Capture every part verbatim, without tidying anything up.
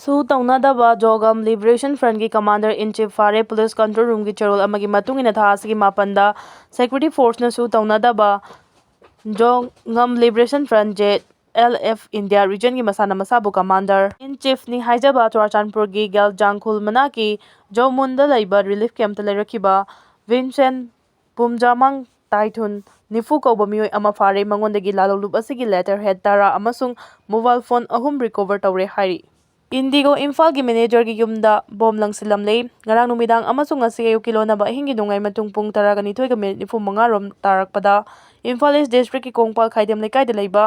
ꯁꯨ ꯇꯧꯅꯗꯕ ꯖꯣꯒꯝ ꯂꯤꯕꯔꯦꯁꯟ ꯐ꯭ꯔꯟꯒꯤ ꯀꯃꯥꯟꯗꯔ ꯏꯟ ꯆꯤꯐ ꯐꯥꯔꯦ꯫ ꯄꯨꯂꯤꯁ ꯀꯟꯇ꯭ꯔꯣꯜ ꯔꯨꯝꯒꯤ ꯆꯦꯔꯣꯜ ꯑꯃꯒꯤ ꯃꯇꯨꯡ ꯏꯟꯅ, ꯊꯥ ꯑꯁꯤꯒꯤ ꯃꯥꯄꯟꯗ ꯁꯦꯀ꯭ꯌꯨꯔꯤꯇꯤ ꯐꯣꯔꯁꯅ ꯁꯨ ꯇꯧꯅꯗꯕ ꯖꯣꯒꯝ liberation front, J L F, India ꯔꯤꯖꯟꯒꯤ ꯃꯁꯥꯅ ꯃꯁꯥꯕꯨ ꯀꯃꯥꯟꯗꯔ ꯏꯟ ꯆꯤꯐꯅꯤ ꯍꯥꯏꯖꯕ ꯆꯨꯔꯥꯆꯥꯟꯄꯨꯔꯒꯤ ꯒꯦꯜꯖꯥꯡꯈꯨꯜ ꯃꯅꯥꯛꯀꯤ ꯖꯧꯃꯨꯟꯗ ꯂꯩꯕ ꯔꯤꯂꯤꯐ ꯀꯦꯝꯞꯇ ꯂꯩꯔꯛꯈꯤꯕ ꯚꯤꯟꯁꯦꯟ ꯄꯨꯝꯖꯥꯃꯥꯡ ꯇꯥꯏꯊꯨꯟ ꯅꯤꯐꯨ ꯀꯧꯕ ꯃꯤꯑꯣꯏ ꯑꯃ ꯐꯥꯔꯦ꯫ ꯃꯉꯣꯟꯗꯒꯤ ꯂꯥꯂꯣꯡꯂꯨꯞ ꯑꯁꯤꯒꯤ ꯂꯦꯇꯔ ꯍꯦꯗ ꯇꯔꯥ ꯑꯃꯁꯨꯡ ꯃꯣꯕꯥꯏꯜ ꯐꯣꯟ ꯑꯍꯨꯝ ꯔꯤꯀꯣꯚꯔ ꯇꯧꯔꯦ ꯍꯥꯏꯔꯤ꯫ ꯏꯟꯗꯤꯒꯣ ꯏꯝꯐꯥꯜꯒꯤ ꯃꯦꯅꯦꯖꯔꯒꯤ ꯌꯨꯝꯗ ꯕꯣꯝ ꯂꯪꯁꯤꯜꯂꯝꯂꯦ꯫ ꯉꯔꯥꯡ ꯅꯨꯃꯤꯗꯥꯡ ꯑꯃꯁꯨꯡ ꯉꯁꯤ ꯑꯌꯨꯛꯀꯤ ꯂꯣꯟꯅꯕ ꯑꯍꯤꯡꯒꯤ ꯅꯣꯡꯌꯥꯏ ꯃꯇꯨꯡ ꯄꯨꯡ ꯇꯔꯥꯒ ꯅꯤꯊꯣꯏꯒ ꯃꯤꯅꯤꯠ ꯅꯤꯐꯨ ꯃꯉꯥ ꯔꯣꯝ ꯇꯥꯔꯛꯄꯗ ꯏꯝꯐꯥꯜ ꯏꯁ ꯗꯤꯁꯇ꯭ꯔꯤꯛꯀꯤ ꯀꯣꯡꯄꯥꯜ ꯈꯥꯏꯗꯦꯝ ꯂꯩꯀꯥꯏꯗ ꯂꯩꯕ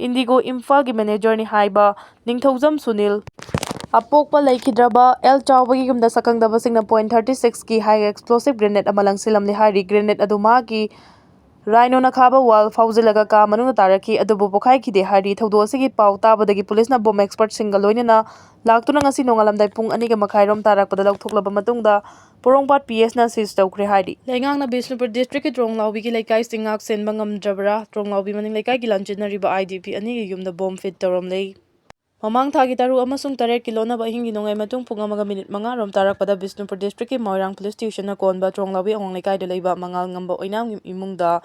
ꯏꯟꯗꯤꯒꯣ ꯏꯝꯐꯥꯜꯒꯤ ꯃꯦꯅꯦꯖꯔꯅꯤ ꯍꯥꯏꯕ ꯅꯤꯡꯊꯧꯖꯝ ꯁꯨꯅꯤꯜ ꯑꯄꯣꯛꯄ ꯂꯩꯈꯤꯗ꯭ꯔꯕ ꯑꯦꯜ ꯆꯥꯎꯕꯒꯤ ꯌꯨꯝꯗ ꯁꯛꯈꯪꯗꯕꯁꯤꯡꯅ ꯄꯣꯏꯟ ꯊꯥꯔꯇꯤ ꯁꯤꯛꯁꯀꯤ ꯍꯥꯏ ꯑꯦꯛꯁꯄ꯭ꯂꯣꯁꯤꯚ ꯒ꯭ꯔꯦꯅꯦꯗ ꯑꯃ ꯂꯪꯁꯤꯜꯂꯝꯂꯦ ꯍꯥꯏꯔꯤ꯫ ꯒ꯭ꯔꯦꯅꯦꯗ ꯑꯗꯨ ꯃꯍꯥꯛꯀꯤ ꯔꯥꯏꯅꯣꯅ ꯈꯥꯕ ꯋꯥꯜ ꯐꯥꯎꯖꯤꯜꯂꯒ ꯀꯥ ꯃꯅꯨꯡꯗ ꯇꯥꯔꯛꯈꯤ, ꯑꯗꯨꯕꯨ ꯄꯣꯈꯥꯏꯈꯤꯗꯦ ꯍꯥꯏꯔꯤ꯫ ꯊꯧꯗꯣꯛ ꯑꯁꯤꯒꯤ ꯄꯥꯎ ꯇꯥꯕꯗꯒꯤ ꯄꯨꯂꯤꯁꯅ ꯕꯣꯝ ꯑꯦꯛꯁꯄꯔꯠꯁꯤꯡꯒ ꯂꯣꯏꯅꯅ ꯂꯥꯛꯇꯨꯅ ꯉꯁꯤ ꯅꯣꯡꯉꯥꯜꯂꯝꯗꯥꯏ ꯄꯨꯡ ꯑꯅꯤꯒ ꯃꯈꯥꯏꯔꯣꯝ ꯇꯥꯔꯛꯄꯗ ꯂꯧꯊꯣꯛꯂꯕ ꯃꯇꯨꯡꯗ ꯄꯣꯔꯣꯝꯄꯥꯠ ꯄꯤ ꯑꯦꯁꯅ ꯁꯤꯖ ꯇꯧꯈ꯭ꯔꯦ ꯍꯥꯏꯔꯤ꯫ ꯂꯩꯉꯥꯛꯅ ꯕꯤꯁꯅꯨꯄꯨꯔ ꯗꯤꯁꯇ꯭ꯔꯤꯛꯀꯤ ꯇ꯭ꯔꯣꯡꯂꯥꯎꯕꯤꯒꯤ ꯂꯩꯀꯥꯏꯁꯤꯡ ꯉꯥꯛ ꯁꯦꯟꯕ ꯉꯝꯗ꯭ꯔꯕ꯭ꯔꯥ? ꯇ꯭ꯔꯣꯡꯂꯥꯎꯕꯤ ꯃꯅꯤꯡ ꯂꯩꯀꯥꯏꯒꯤ ꯂꯥꯟꯖꯦꯟꯅꯔꯤꯕ ꯑꯥꯏ ꯗꯤ ꯄꯤ ꯑꯅꯤꯒꯤ ꯌꯨꯝꯗ ꯕꯣꯝ ꯐꯤꯠ ꯇꯧꯔꯝꯂꯦ꯫ ꯃꯃꯥꯡ ꯊꯥꯒꯤ ꯇꯔꯨꯛ ꯑꯃꯁꯨꯡ ꯇꯔꯦꯠꯀꯤ ꯂꯣꯟꯅꯕ ꯑꯍꯤꯡꯒꯤ ꯅꯣꯡꯌꯥꯏ ꯃꯇꯨꯡ ꯄꯨꯡ ꯑꯃꯒ ꯃꯤꯅꯤꯠ ꯃꯉꯥ ꯔꯣꯝ ꯇꯥꯔꯛꯄꯗ ꯕꯤꯁꯅꯨꯄꯨꯔ ꯗꯤꯁꯇ꯭ꯔꯤꯛꯀꯤ ꯃꯣꯏꯔꯥꯡ ꯄꯨꯂꯤꯁ ꯁ꯭ꯇꯦꯁꯟꯅ ꯀꯣꯟꯕ ꯇ꯭ꯔꯣꯡꯂꯥꯎꯕꯤ ꯑꯋꯥꯡ ꯂꯩꯀꯥꯏꯗ ꯂꯩꯕ ꯃꯉꯥꯜ ꯉꯝꯕ ꯑꯣꯏꯅꯥꯝꯒꯤ ꯏꯃꯨꯡꯗ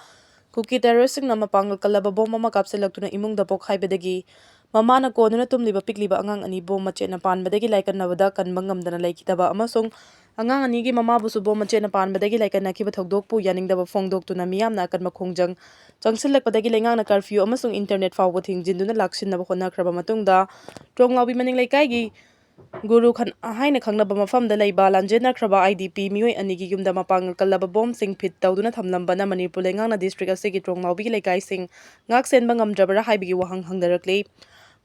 ꯀꯨꯀꯤ ꯇꯦꯔꯣꯔꯤꯁꯁꯤꯡꯅ ꯃꯄꯥꯡꯒꯜ ꯀꯜꯂꯕ ꯕꯣꯝ ꯑꯃ ꯀꯥꯞꯁꯤꯜꯂꯛꯇꯨꯅ ꯏꯃꯨꯡꯗ ꯄꯣꯛꯈꯥꯏꯕꯗꯒꯤ ꯃꯃꯥꯅ ꯀꯣꯟꯗꯨꯅ ꯇꯨꯝꯂꯤꯕ ꯄꯤꯛꯂꯤꯕ ꯑꯉꯥꯡ ꯑꯅꯤ ꯕꯣꯝ ꯃꯆꯦꯠꯅ ꯄꯥꯟꯕꯗꯒꯤ ꯂꯥꯏꯀꯠꯅꯕꯗ ꯀꯟꯕ ꯉꯝꯗꯅ ꯂꯩꯈꯤꯗꯕ ꯑꯃꯁꯨꯡ ꯑꯉꯥꯡ ꯑꯅꯤꯒꯤ ꯃꯃꯥꯕꯨꯁꯨ ꯕꯣꯝ ꯃꯆꯦꯠꯅ ꯄꯥꯟꯕꯗꯒꯤ ꯂꯥꯏꯀꯠꯅꯈꯤꯕ ꯊꯧꯗꯣꯛꯄꯨ ꯌꯥꯅꯤꯡꯗꯕ ꯐꯣꯡꯗꯣꯛꯇꯨꯅ ꯃꯤꯌꯥꯝꯅ ꯑꯀꯟꯕ ꯈꯣꯡꯖꯪ ꯆꯪꯁꯤꯜꯂꯛꯄꯗꯒꯤ ꯂꯩꯉꯥꯛꯅ ꯀꯔꯐ꯭ꯌꯨ ꯑꯃꯁꯨꯡ ꯏꯟꯇꯔꯅꯦꯠ ꯐꯥꯎꯕ ꯊꯤꯡꯖꯤꯟꯗꯨꯅ ꯂꯥꯛꯁꯤꯟꯅꯕ ꯍꯣꯠꯅꯈ꯭ꯔꯕ ꯃꯇꯨꯡꯗ, ꯇ꯭ꯔꯣꯡꯂꯥꯎꯕꯤ ꯃꯅꯤꯡ ꯂꯩꯀꯥꯏꯒꯤ ꯒꯨꯔꯨ ꯈꯟ ꯍꯥꯏꯅ ꯈꯪꯅꯕ ꯃꯐꯝꯗ ꯂꯩꯕ ꯂꯥꯟꯖꯦꯟꯅꯈ꯭ꯔꯕ ꯑꯥꯏ ꯗꯤ ꯄꯤ ꯃꯤꯑꯣꯏ ꯑꯅꯤꯒꯤ ꯌꯨꯝꯗ ꯃꯄꯥꯡꯒꯜ ꯀꯜꯂꯕ ꯕꯣꯝꯁꯤꯡ ꯐꯤꯠ ꯇꯧꯗꯨꯅ ꯊꯝꯂꯝꯕꯅ ꯃꯅꯤꯄꯨꯔ ꯂꯩꯉꯥꯛꯅ ꯗꯤꯁꯇ꯭ꯔꯤꯛ ꯑꯁꯤꯒꯤ ꯇ꯭ꯔꯣꯡꯂꯥꯎꯕꯤꯒꯤ ꯂꯩꯀꯥꯏꯁꯤꯡ ꯉꯥꯛ ꯁꯦꯟꯕ ꯉꯝꯗ꯭ꯔꯕꯔꯥ ꯍꯥꯏꯕꯒꯤ ꯋꯥꯍꯪ ꯍꯪꯅꯔꯛꯂꯤ꯫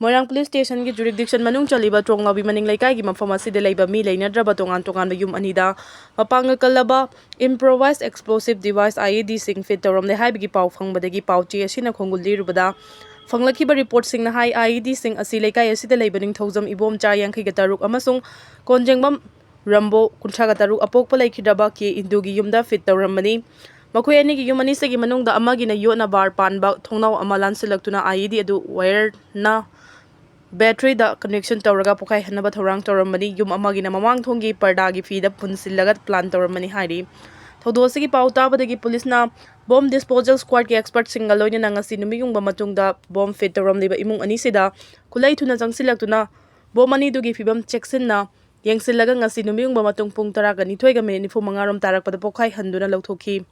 ꯃꯣꯏꯔꯥꯡ ꯄꯨꯂꯤꯁ ꯁ꯭ꯇꯦꯁꯟꯒꯤ ꯖꯨꯔꯤꯛꯗꯤꯛꯁꯟ ꯃꯅꯨꯡ ꯆꯜꯂꯤꯕ ꯇ꯭ꯔꯣꯡꯂꯥꯎꯕꯤ ꯃꯅꯤꯡ ꯂꯩꯀꯥꯏꯒꯤ ꯃꯐꯝ ꯑꯁꯤꯗ ꯂꯩꯕ ꯃꯤ ꯂꯩꯅꯗ꯭ꯔꯕ ꯇꯣꯉꯥꯟ ꯇꯣꯉꯥꯟꯕ ꯌꯨꯝ ꯑꯅꯤꯗ ꯃꯄꯥꯡꯒꯜ ꯀꯜꯂꯕ ꯏꯝꯄ꯭ꯔꯣꯚꯥꯏꯖ ꯑꯦꯛꯁꯄ꯭ꯂꯣꯁꯤꯚ ꯗꯤꯚꯥꯏꯁ, ꯑꯥꯏ ꯏ ꯗꯤꯁꯤꯡ, ꯐꯤꯠ ꯇꯧꯔꯝꯂꯦ ꯍꯥꯏꯕꯒꯤ ꯄꯥꯎ ꯐꯪꯕꯗꯒꯤ ꯄꯥꯎꯆꯦ ꯑꯁꯤꯅ ꯈꯣꯡꯒꯨꯜ ꯂꯤꯔꯨꯕꯗ ꯐꯪꯂꯛꯈꯤꯕ ꯔꯤꯄꯣꯔꯠꯁꯤꯡꯅ ꯍꯥꯏ, ꯑꯥꯏ ꯏ ꯗꯤꯁꯤꯡ ꯑꯁꯤ ꯂꯩꯀꯥꯏ ꯑꯁꯤꯗ ꯂꯩꯕ ꯅꯤꯡꯊꯧꯖꯝ ꯏꯕꯣꯝꯆꯥ ꯌꯥꯡꯈꯩꯒ ꯇꯔꯨꯛ ꯑꯃꯁꯨꯡ ꯀꯣꯟꯖꯦꯡꯕꯝ ꯔꯝꯕꯣ ꯀꯨꯟꯊ꯭ꯔꯥꯒ ꯇꯔꯨꯛ ꯑꯄꯣꯛꯄ ꯂꯩꯈꯤꯗ꯭ꯔꯕ ꯀꯦ ꯏꯟꯗꯨꯒꯤ ꯌꯨꯝꯗ ꯐꯤꯠ ꯇꯧꯔꯝꯕꯅꯤ꯫ ꯃꯈꯣꯏ ꯑꯅꯤꯒꯤ ꯌꯨꯝ ꯑꯅꯤꯁꯤꯒꯤ ꯃꯅꯨꯡꯗ ꯑꯃꯒꯤꯅ ꯌꯣꯠꯅ ꯕꯥꯔ ꯄꯥꯟꯕ ꯊꯣꯡꯅꯥꯎ ꯑꯃ ꯂꯥꯟꯁꯤꯜꯂꯛꯇꯨꯅ ꯑꯥꯏ ꯏ ꯗꯤ ꯑꯗꯨ ꯋꯥꯌꯔꯅ ꯕꯦꯇ꯭ꯔꯤꯗ ꯀꯅꯦꯛꯁꯟ ꯇꯧꯔꯒ ꯄꯣꯈꯥꯏꯍꯟꯅꯕ ꯊꯧꯔꯥꯡ ꯇꯧꯔꯝꯕꯅꯤ꯫ ꯌꯨꯝ ꯑꯃꯒꯤꯅ ꯃꯃꯥꯡ ꯊꯣꯡꯒꯤ ꯄꯔꯗꯥꯒꯤ ꯐꯤꯗ ꯄꯨꯟꯁꯤꯜꯂꯒ ꯄ꯭ꯂꯥꯟ ꯇꯧꯔꯝꯕꯅꯤ ꯍꯥꯏꯔꯤ꯫ ꯊꯧꯗꯣꯛ ꯑꯁꯤꯒꯤ ꯄꯥꯎ ꯇꯥꯕꯗꯒꯤ ꯄꯨꯂꯤꯁꯅ ꯕꯣꯝ ꯗꯤꯁꯄꯣꯖꯦꯜ ꯁ꯭ꯀ꯭ꯋꯥꯗꯀꯤ ꯑꯦꯛꯁꯄꯔꯠꯁꯤꯡꯒ ꯂꯣꯏꯅꯅ ꯉꯁꯤ ꯅꯨꯃꯤꯠꯌꯨꯡꯕ ꯃꯇꯨꯡꯗ ꯕꯣꯝ ꯐꯤꯠ ꯇꯧꯔꯝꯂꯤꯕ ꯏꯃꯨꯡ ꯑꯅꯤꯁꯤꯗ ꯈꯨꯠꯂꯩ ꯊꯨꯅ ꯆꯪꯁꯤꯜꯂꯛꯇꯨꯅ ꯕꯣꯝ ꯑꯅꯤꯗꯨꯒꯤ ꯐꯤꯕꯝ ꯆꯦꯛꯁꯤꯟꯅ ꯌꯦꯡꯁꯤꯜꯂꯒ ꯉꯁꯤ ꯅꯨꯃꯤꯠꯌꯨꯡꯕ ꯃꯇꯨꯡ ꯄꯨꯡ ꯇꯔꯥꯒ ꯅꯤꯊꯣꯏꯒ ꯃꯤꯅꯤꯠ ꯅꯤꯐꯨ ꯃꯉꯥ ꯔꯣꯝ ꯇꯥꯔꯛꯄꯗ ꯄꯣꯈꯥꯏꯍꯟꯗꯨꯅ ꯂꯧꯊꯣꯛꯈꯤ꯫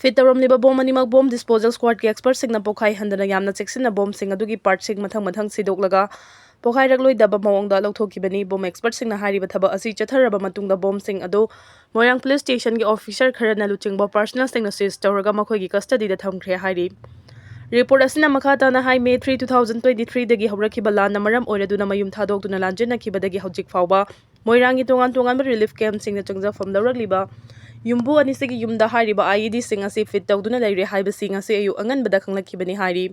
ꯐꯤꯠ ꯇꯧꯔꯝꯂꯤꯕ ꯕꯣꯝ ꯑꯅꯤꯃꯛ ꯕꯣꯝ ꯗꯤꯁꯄꯣꯖꯦꯜ ꯁ꯭ꯀ꯭ꯋꯥꯗꯀꯤ ꯑꯦꯛꯁꯄꯔꯠꯁꯤꯡꯅ ꯄꯣꯈꯥꯏꯍꯟꯗꯅ ꯌꯥꯝꯅ ꯆꯦꯛꯁꯤꯟꯅ ꯕꯣꯝꯁꯤꯡ ꯑꯗꯨꯒꯤ ꯄꯥꯔꯠꯁꯤꯡ ꯃꯊꯪ ꯃꯊꯪ ꯁꯤꯗꯣꯛꯂꯒ ꯄꯣꯈꯥꯏꯔꯛꯂꯣꯏꯗꯕ ꯃꯑꯣꯡꯗ ꯂꯧꯊꯣꯛꯈꯤꯕꯅꯤ꯫ ꯕꯣꯝ ꯑꯦꯛꯁꯄꯔꯠꯁꯤꯡꯅ ꯍꯥꯏꯔꯤꯕ ꯊꯕꯛ ꯑꯁꯤ ꯆꯠꯊꯔꯕ ꯃꯇꯨꯡꯗ ꯕꯣꯝꯁꯤꯡ ꯑꯗꯨ ꯃꯣꯏꯔꯥꯡ ꯄꯨꯂꯤꯁ ꯁ꯭ꯇꯦꯁꯟꯒꯤ ꯑꯣꯐꯤꯁꯔ ꯈꯔꯅ ꯂꯨꯆꯤꯡꯕ ꯄꯥꯔꯁꯅꯦꯜꯁꯤꯡꯅ ꯁꯤꯖ ꯇꯧꯔꯒ ꯃꯈꯣꯏꯒꯤ ꯀꯁꯇꯗꯤꯗ ꯊꯝꯈ꯭ꯔꯦ ꯍꯥꯏꯔꯤ꯫ ꯔꯤꯄꯣꯔꯠ ꯑꯁꯤꯅ ꯃꯈꯥ ꯇꯥꯅ ꯍꯥꯏ, May three, two thousand twenty ꯊ꯭ꯔꯤꯗꯒꯤ ꯍꯧꯔꯛꯈꯤꯕ ꯂꯥꯟꯅ ꯃꯔꯝ ꯑꯣꯏꯔꯗꯨꯅ ꯃꯌꯨꯝ ꯊꯥꯗꯣꯛꯇꯨꯅ ꯂꯥꯟꯖꯦꯟꯅꯈꯤꯕꯗꯒꯤ ꯍꯧꯖꯤꯛ ꯐꯥꯎꯕ ꯃꯣꯏꯔꯥꯡꯒꯤ ꯇꯣꯉꯥꯟ ꯇꯣꯉꯥꯟꯕ ꯔꯤꯂꯤꯐ ꯀꯦꯝꯞꯁꯤꯡꯗ ꯆꯪꯖꯐꯝ ꯂꯧꯔꯛꯂꯤꯕ ꯌꯨꯝꯕꯨ ꯑꯅꯤꯁꯤꯒꯤ ꯌꯨꯝꯗ ꯍꯥꯏꯔꯤꯕ IEDꯁꯤꯡ ꯑꯁꯤ ꯐꯤꯠ ꯇꯧꯗꯨꯅ ꯂꯩꯔꯦ ꯍꯥꯏꯕꯁꯤ ꯉꯁꯤ ꯑꯌꯨꯛ ꯑꯉꯟꯕꯗ ꯈꯪꯂꯛꯈꯤꯕꯅꯤ ꯍꯥꯏꯔꯤ꯫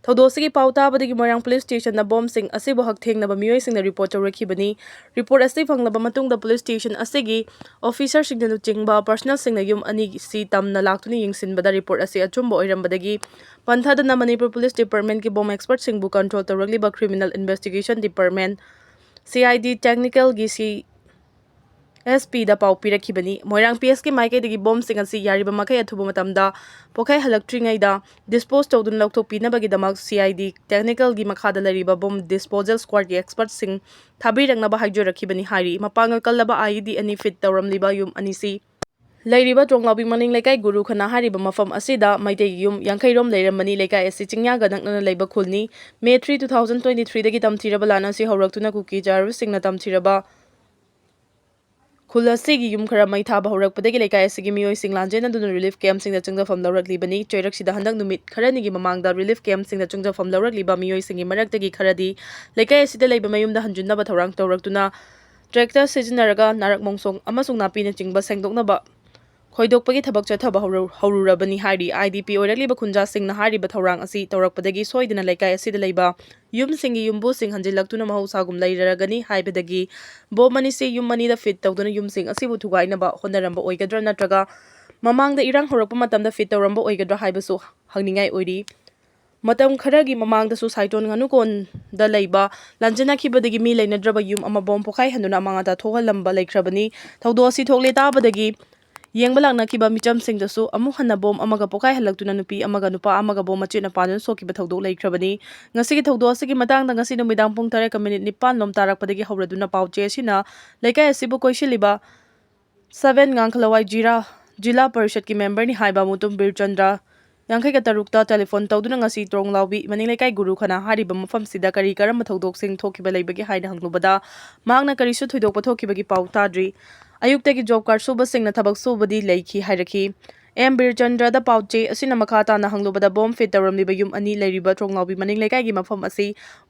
ꯊꯧꯗꯣꯛ ꯑꯁꯤꯒꯤ ꯄꯥꯎ ꯇꯥꯕꯗꯒꯤ ꯃꯣꯏꯔꯥꯡ ꯄꯨꯂꯤꯁ ꯁ꯭ꯇꯦꯁꯟꯗ ꯕꯣꯝꯁꯤꯡ ꯑꯁꯤꯕꯨ ꯍꯛꯊꯦꯡꯅꯕ ꯃꯤꯑꯣꯏꯁꯤꯡꯅ ꯔꯤꯄꯣꯔꯠ ꯇꯧꯔꯛꯈꯤꯕꯅꯤ꯫ ꯔꯤꯄꯣꯔꯠ ꯑꯁꯤ ꯐꯪꯂꯕ ꯃꯇꯨꯡꯗ ꯄꯨꯂꯤꯁ ꯁ꯭ꯇꯦꯁꯟ ꯑꯁꯤꯒꯤ ꯑꯣꯐꯤꯁꯔꯁꯤꯡꯅ ꯂꯨꯆꯤꯡꯕ ꯄꯥꯔꯁꯅꯦꯜꯁꯤꯡꯅ ꯌꯨꯝ ꯑꯅꯤꯁꯤ ꯇꯝꯅ ꯂꯥꯛꯇꯨꯅ ꯌꯦꯡꯁꯤꯟꯕꯗ ꯔꯤꯄꯣꯔꯠ ꯑꯁꯤ ꯑꯆꯨꯝꯕ ꯑꯣꯏꯔꯝꯕꯗꯒꯤ ꯄꯟꯊꯗꯅ ꯃꯅꯤꯄꯨꯔ ꯄꯨꯂꯤꯁ ꯗꯤꯄꯥꯔꯠꯃꯦꯟꯠꯀꯤ ꯕꯣꯝ ꯑꯦꯛꯁꯄꯔꯠꯁꯤꯡꯕꯨ ꯀꯟꯇ꯭ꯔꯣꯜ ꯇꯧꯔꯛꯂꯤꯕ ꯀ꯭ꯔꯤꯃꯤꯅꯦꯜ ꯏꯟꯚꯦꯁꯇꯤꯒꯦꯁꯟ ꯗꯤꯄꯥꯔꯠꯃꯦꯟꯠ, CID technicalꯒꯤ CSPꯗ ꯄꯥꯎ ꯄꯤꯔꯛꯈꯤꯕꯅꯤ꯫ ꯃꯣꯏꯔꯥꯡ PSꯀꯤ ꯃꯥꯏꯀꯩꯗꯒꯤ ꯕꯣꯝꯁꯤꯡ ꯑꯁꯤ ꯌꯥꯔꯤꯕ ꯃꯈꯩ ꯑꯊꯨꯕ ꯃꯇꯝꯗ ꯄꯣꯈꯥꯏꯍꯜꯂꯛꯇ꯭ꯔꯤꯉꯩꯗ ꯗꯤꯁꯄꯣꯖ ꯇꯧꯗꯨꯅ ꯂꯧꯊꯣꯛꯄꯤꯅꯕꯒꯤꯗꯃꯛ CID technicalꯒꯤ ꯃꯈꯥꯗ ꯂꯩꯔꯤꯕ ꯕꯣꯝ ꯗꯤꯁꯄꯣꯖꯦꯜ ꯁ꯭ꯀ꯭ꯋꯥꯗꯀꯤ ꯑꯦꯛꯁꯄꯔꯠꯁꯤꯡ ꯊꯥꯕꯤꯔꯛꯅꯕ ꯍꯥꯏꯖꯔꯛꯈꯤꯕꯅꯤ ꯍꯥꯏꯔꯤ꯫ ꯃꯄꯥꯡꯒꯜ ꯀꯜꯂꯕ IED ꯑꯅꯤ ꯐꯤꯠ ꯇꯧꯔꯝꯂꯤꯕ ꯌꯨꯝ ꯑꯅꯤꯁꯤ ꯂꯩꯔꯤꯕ ꯇ꯭ꯔꯣꯡꯂꯥꯎꯕꯤ ꯃꯅꯤꯡ ꯂꯩꯀꯥꯏ ꯒꯨꯔꯨ ꯈꯅꯥ ꯍꯥꯏꯔꯤꯕ ꯃꯐꯝ ꯑꯁꯤꯗ ꯃꯩꯇꯩꯒꯤ ꯌꯨꯝ ꯌꯥꯡꯈꯩ ꯔꯣꯝ ꯂꯩꯔꯝꯕꯅꯤ꯫ ꯂꯩꯀꯥꯏ ꯑꯁꯤ ꯆꯤꯡꯌꯥꯒ ꯅꯛꯅꯅ ꯂꯩꯕ ꯈꯨꯜꯅꯤ꯫ May three, two thousand twenty ꯊ꯭ꯔꯤꯗꯒꯤ ꯇꯝꯊꯤꯔꯕ ꯂꯥꯟ ꯑꯁꯤ ꯍꯧꯔꯛꯇꯨꯅ ꯀꯨꯀꯤ ꯆꯥꯔꯨꯁꯤꯡꯅ ꯇꯝꯊꯤꯔꯕ ꯈꯨꯜ ꯑꯁꯤꯒꯤ ꯌꯨꯝ ꯈꯔ ꯃꯩ ꯊꯥꯕ ꯍꯧꯔꯛꯄꯗꯒꯤ ꯂꯩꯀꯥꯏ ꯑꯁꯤꯒꯤ ꯃꯤꯑꯣꯏꯁꯤꯡ ꯂꯥꯟꯖꯦꯟꯅꯗꯨꯅ ꯔꯤꯂꯤꯐ ꯀꯦꯝꯞꯁꯤꯡꯗ ꯆꯪꯖꯐꯝ ꯂꯧꯔꯛꯂꯤꯕꯅꯤ꯫ ꯆꯩꯔꯛꯁꯤꯗ ꯍꯟꯗꯛ ꯅꯨꯃꯤꯠ ꯈꯔꯅꯤꯒꯤ ꯃꯃꯥꯡꯗ ꯔꯤꯂꯤꯐ ꯀꯦꯝꯞꯁꯤꯡꯗ ꯆꯪꯖꯐꯝ ꯂꯧꯔꯛꯂꯤꯕ ꯃꯤꯑꯣꯏꯁꯤꯡꯒꯤ ꯃꯔꯛꯇꯒꯤ ꯈꯔꯗꯤ ꯂꯩꯀꯥꯏ ꯑꯁꯤꯗ ꯂꯩꯕ ꯃꯌꯨꯝꯗ ꯍꯟꯖꯤꯟꯅꯕ ꯊꯧꯔꯥꯡ ꯇꯧꯔꯛꯇꯨꯅ ꯇ꯭ꯔꯦꯛꯇꯔ ꯁꯤꯖꯤꯟꯅꯔꯒ ꯅꯥꯔꯛ ꯃꯣꯡꯁꯣꯡ ꯑꯃꯁꯨꯡ ꯅꯥꯄꯤꯅꯆꯤꯡꯕ ꯁꯦꯡꯗꯣꯛꯅꯕ ꯈꯣꯏꯗꯣꯛꯄꯒꯤ ꯊꯕꯛ ꯆꯠꯊꯕ ꯍꯧꯔ-, ꯍꯧꯔꯨꯔꯕꯅꯤ ꯍꯥꯏꯔꯤ꯫ IDP ꯑꯣꯏꯔꯛꯂꯤꯕ ꯈꯨꯟꯖꯥꯁꯤꯡꯅ ꯍꯥꯏꯔꯤꯕ ꯊꯧꯔꯥꯡ ꯑꯁꯤ ꯇꯧꯔꯛꯄꯗꯒꯤ ꯁꯣꯏꯗꯅ ꯂꯩꯀꯥꯏ ꯑꯁꯤꯗ ꯂꯩꯕ ꯌꯨꯝꯁꯤꯡꯒꯤ ꯌꯨꯝꯕꯨꯁꯤꯡ ꯍꯟꯖꯤꯜꯂꯛꯇꯨꯅ ꯃꯍꯧꯁꯥꯒꯨꯝ ꯂꯩꯔꯔꯒꯅꯤ ꯍꯥꯏꯕꯗꯒꯤ ꯕꯣꯝ ꯑꯅꯤꯁꯤ ꯌꯨꯝ ꯑꯅꯤꯗ ꯐꯤꯠ ꯇꯧꯗꯨꯅ ꯌꯨꯝꯁꯤꯡ ꯑꯁꯤꯕꯨ ꯊꯨꯒꯥꯏꯅꯕ ꯍꯣꯠꯅꯔꯝꯕ ꯑꯣꯏꯒꯗ꯭ꯔꯥ ꯅꯠꯇ꯭ꯔꯒ ꯃꯃꯥꯡꯗ ꯏꯔꯥꯡ ꯍꯧꯔꯛꯄ ꯃꯇꯝꯗ ꯐꯤꯠ ꯇꯧꯔꯝꯕ ꯑꯣꯏꯒꯗ꯭ꯔꯥ ꯍꯥꯏꯕꯁꯨ ꯍꯪꯅꯤꯡꯉꯥꯏ ꯑꯣꯏꯔꯤ꯫ ꯃꯇꯝ ꯈꯔꯒꯤ ꯃꯃꯥꯡꯗꯁꯨ ꯁꯥꯏꯇꯣꯟ ꯉꯥꯅꯨꯀꯣꯟꯗ ꯂꯩꯕ ꯂꯥꯟꯖꯦꯟꯅꯈꯤꯕꯗꯒꯤ ꯃꯤ ꯂꯩꯅꯗ꯭ꯔꯕ ꯌꯨꯝ ꯑꯃ ꯕꯣꯝ ꯄꯣꯈꯥꯏꯍꯟꯗꯨꯅ ꯑꯃꯥꯡ ꯑꯇꯥ ꯊꯣꯛꯍꯜꯂꯝꯕ ꯂꯩꯈ꯭ꯔꯕꯅꯤ꯫ ꯊꯧꯗꯣꯛ ꯑꯁꯤ ꯊꯣꯛꯂꯦ ꯇꯥꯕꯗꯒꯤ ꯌꯦꯡꯕ ꯂꯥꯛꯅꯈꯤꯕ ꯃꯤꯆꯝꯁꯤꯡꯗꯁꯨ ꯑꯃꯨꯛ ꯍꯟꯅ ꯕꯣꯝ ꯑꯃꯒ ꯄꯣꯈꯥꯏꯍꯜꯂꯛꯇꯨꯅ ꯅꯨꯄꯤ ꯑꯃꯒ ꯅꯨꯄꯥ ꯑꯃꯒ ꯕꯣꯝ ꯃꯆꯦꯠꯅ ꯄꯥꯟꯗꯨꯅ ꯁꯣꯛꯈꯤꯕ ꯊꯧꯗꯣꯛ ꯂꯩꯈ꯭ꯔꯕꯅꯤ꯫ ꯉꯁꯤꯒꯤ ꯊꯧꯗꯣꯛ ꯑꯁꯤꯒꯤ ꯃꯇꯥꯡꯗ ꯉꯁꯤ ꯅꯨꯃꯤꯗꯥꯡ ꯄꯨꯡ ꯇꯔꯦꯠꯀ ꯃꯤꯅꯤꯠ ꯅꯤꯄꯥꯟ ꯂꯣꯝ ꯇꯥꯔꯛꯄꯗꯒꯤ ꯍꯧꯔꯗꯨꯅ ꯄꯥꯎ ꯆꯦ ꯑꯁꯤꯅ ꯂꯩꯀꯥꯏ ꯑꯁꯤꯕꯨ ꯀꯣꯏꯁꯤꯜꯂꯤꯕ ꯁꯚꯦꯟ ꯉꯥꯡꯈꯂꯋꯥꯏ ꯖꯤꯔꯥ ꯖꯤꯂꯥ ꯄꯔꯤꯁꯠꯀꯤ ꯃꯦꯝꯕꯔꯅꯤ ꯍꯥꯏꯕ ꯃꯨꯇꯨꯝ ꯕꯤꯔꯆꯟꯗ꯭ꯔ ꯌꯥꯡꯈꯩꯒ ꯇꯔꯨꯛꯇ ꯇꯦꯂꯤꯐꯣꯟ ꯇꯧꯗꯨꯅ ꯉꯁꯤ ꯇ꯭ꯔꯣꯡꯂꯥꯎꯕꯤ ꯃꯅꯤꯡ ꯂꯩꯀꯥꯏ ꯒꯨꯔꯨ ꯈꯅꯥ ꯍꯥꯏꯔꯤꯕ ꯃꯐꯝꯁꯤꯗ ꯀꯔꯤ ꯀꯔꯝꯕ ꯊꯧꯗꯣꯛꯁꯤꯡ ꯊꯣꯛꯈꯤꯕ ꯂꯩꯕꯒꯦ ꯍꯥꯏꯅ ꯍꯪꯂꯨꯕꯗ ꯃꯍꯥꯛꯅ ꯀꯔꯤꯁꯨ ꯊꯣꯏꯗꯣꯛꯄ ꯊꯣꯛꯈꯤꯕꯒꯤ ꯄꯥꯎ ꯇꯥꯗ꯭ꯔꯤ꯫ ꯑꯌꯨꯛꯇꯒꯤ ꯖꯣꯕ ꯀꯥꯔꯗ ꯁꯨꯕꯁꯤꯡꯅ ꯊꯕꯛ ꯁꯨꯕꯗꯤ ꯂꯩꯈꯤ ꯍꯥꯏꯔꯛꯈꯤ꯫ ꯑꯦꯝ ꯕꯤꯔꯆꯟꯗ꯭ꯔꯗ ꯄꯥꯎ ꯆꯦ ꯑꯁꯤꯅ ꯃꯈꯥ ꯇꯥꯅ ꯍꯪꯂꯨꯕꯗ ꯕꯣꯝ ꯐꯤꯠ ꯇꯧꯔꯝꯂꯤꯕ ꯌꯨꯝ ꯑꯅꯤ ꯂꯩꯔꯤꯕ ꯇ꯭ꯔꯣꯡꯂꯥꯎꯕꯤ ꯃꯅꯤꯡ ꯂꯩꯀꯥꯏꯒꯤ ꯃꯐꯝ ꯑꯁꯤ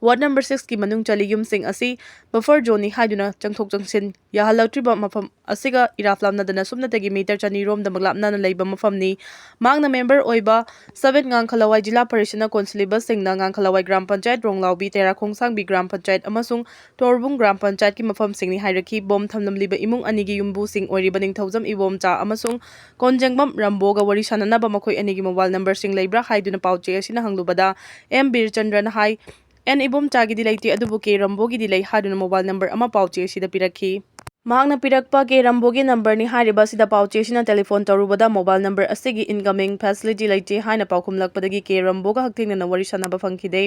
ꯋꯥꯔꯗ ꯅꯝꯕꯔ ꯁꯤꯛꯁꯀꯤ ꯃꯅꯨꯡ ꯆꯜꯂꯤ꯫ ꯌꯨꯝꯁꯤꯡ ꯑꯁꯤ ꯕꯐꯔ ꯖꯣꯟꯅꯤ ꯍꯥꯏꯗꯨꯅ ꯆꯪꯊꯣꯛ ꯆꯪꯁꯤꯟ ꯌꯥꯍꯜꯂꯛꯇ꯭ꯔꯤꯕ ꯃꯐꯝ ꯑꯁꯤꯒ ꯏꯔꯥꯞ ꯂꯥꯞꯅꯗꯅ ꯁꯨꯞꯅꯇꯒꯤ ꯃꯤꯇꯔ ꯆꯅꯤ ꯔꯣꯝꯗꯃꯛ ꯂꯥꯞꯅꯅ ꯂꯩꯕ ꯃꯐꯝꯅꯤ꯫ ꯃꯍꯥꯛꯅ ꯃꯦꯝꯕꯔ ꯑꯣꯏꯕ ꯁꯚꯦꯟ ꯉꯥꯡꯈꯂꯋꯥꯏ ꯖꯤꯂꯥ ꯄꯔꯤꯁꯠꯅ ꯀꯣꯟꯁꯤꯜꯂꯤꯕꯁꯤꯡꯅ ꯉꯥꯡꯈꯂꯋꯥꯏ ꯒ꯭ꯔꯥꯝ ꯄꯟꯆꯥꯌꯠ, ꯔꯣꯡꯂꯥꯎꯕꯤ, ꯇꯦꯔꯥꯈꯣꯡꯁꯥꯡꯕꯤ ꯒ꯭ꯔꯥꯝ ꯄꯟꯆꯥꯌꯠ ꯑꯃꯁꯨꯡ ꯇꯣꯔꯕꯨꯡ ꯒ꯭ꯔꯥꯝ ꯄꯟꯆꯥꯌꯠꯀꯤ ꯃꯐꯝꯁꯤꯡꯅꯤ ꯍꯥꯏꯔꯛꯈꯤ꯫ ꯕꯣꯝ ꯊꯝꯂꯝꯂꯤꯕ ꯏꯃꯨꯡ ꯑꯅꯤꯒꯤ ꯌꯨꯝꯕꯨꯁꯤꯡ ꯑꯣꯏꯔꯤꯕ ꯅꯤꯡꯊꯧꯖꯝ ꯏꯕꯣꯝꯆꯥ ꯑꯃꯁꯨꯡ ꯀꯣꯟꯖꯦꯡꯕꯝ ꯔꯝꯕꯣꯒ ꯋꯥꯔꯤ ꯁꯥꯟꯅꯅꯕ ꯃꯈꯣꯏ ꯑꯅꯤꯒꯤ ꯃꯣꯕꯥꯏꯜ ꯅꯝꯕꯔꯁꯤꯡ ꯂꯩꯕ꯭ꯔꯥ ꯍꯥꯏꯗꯨꯅ ꯄꯥꯎ ꯆꯦ ꯑꯁꯤꯅ ꯍꯪꯂꯨꯕꯗ ꯑꯦꯝ ꯕꯤꯔꯆꯟꯗ꯭ꯔꯅ ꯍꯥꯏ, ꯑꯦꯟ ꯏꯕꯣꯝꯆꯥꯒꯤꯗꯤ ꯂꯩꯇꯦ, ꯑꯗꯨꯕꯨ ꯀꯦ ꯔꯝꯕꯣꯒꯤꯗꯤ ꯂꯩ ꯍꯥꯏꯗꯨꯅ ꯃꯣꯕꯥꯏꯜ ꯅꯝꯕꯔ ꯑꯃ ꯄꯥꯎ ꯆꯦ ꯑꯁꯤꯗ ꯄꯤꯔꯛꯈꯤ꯫ ꯃꯍꯥꯛꯅ ꯄꯤꯔꯛꯄ ꯀꯦ ꯔꯝꯕꯣꯒꯤ ꯅꯝꯕꯔꯅꯤ ꯍꯥꯏꯔꯤꯕ ꯑꯁꯤꯗ ꯄꯥꯎ ꯆꯦ ꯑꯁꯤꯅ ꯇꯦꯂꯤꯐꯣꯟ ꯇꯧꯔꯨꯕꯗ ꯃꯣꯕꯥꯏꯜ ꯅꯝꯕꯔ ꯑꯁꯤꯒꯤ incoming facility ꯂꯩꯇꯦ ꯍꯥꯏꯅ ꯄꯥꯎꯈꯨꯝꯂꯛꯄꯗꯒꯤ ꯀꯦ ꯔꯝꯕꯣꯒ ꯍꯛꯊꯦꯡꯅꯅ ꯋꯥꯔꯤ ꯁꯥꯟꯅꯕ ꯐꯪꯈꯤꯗꯦ꯫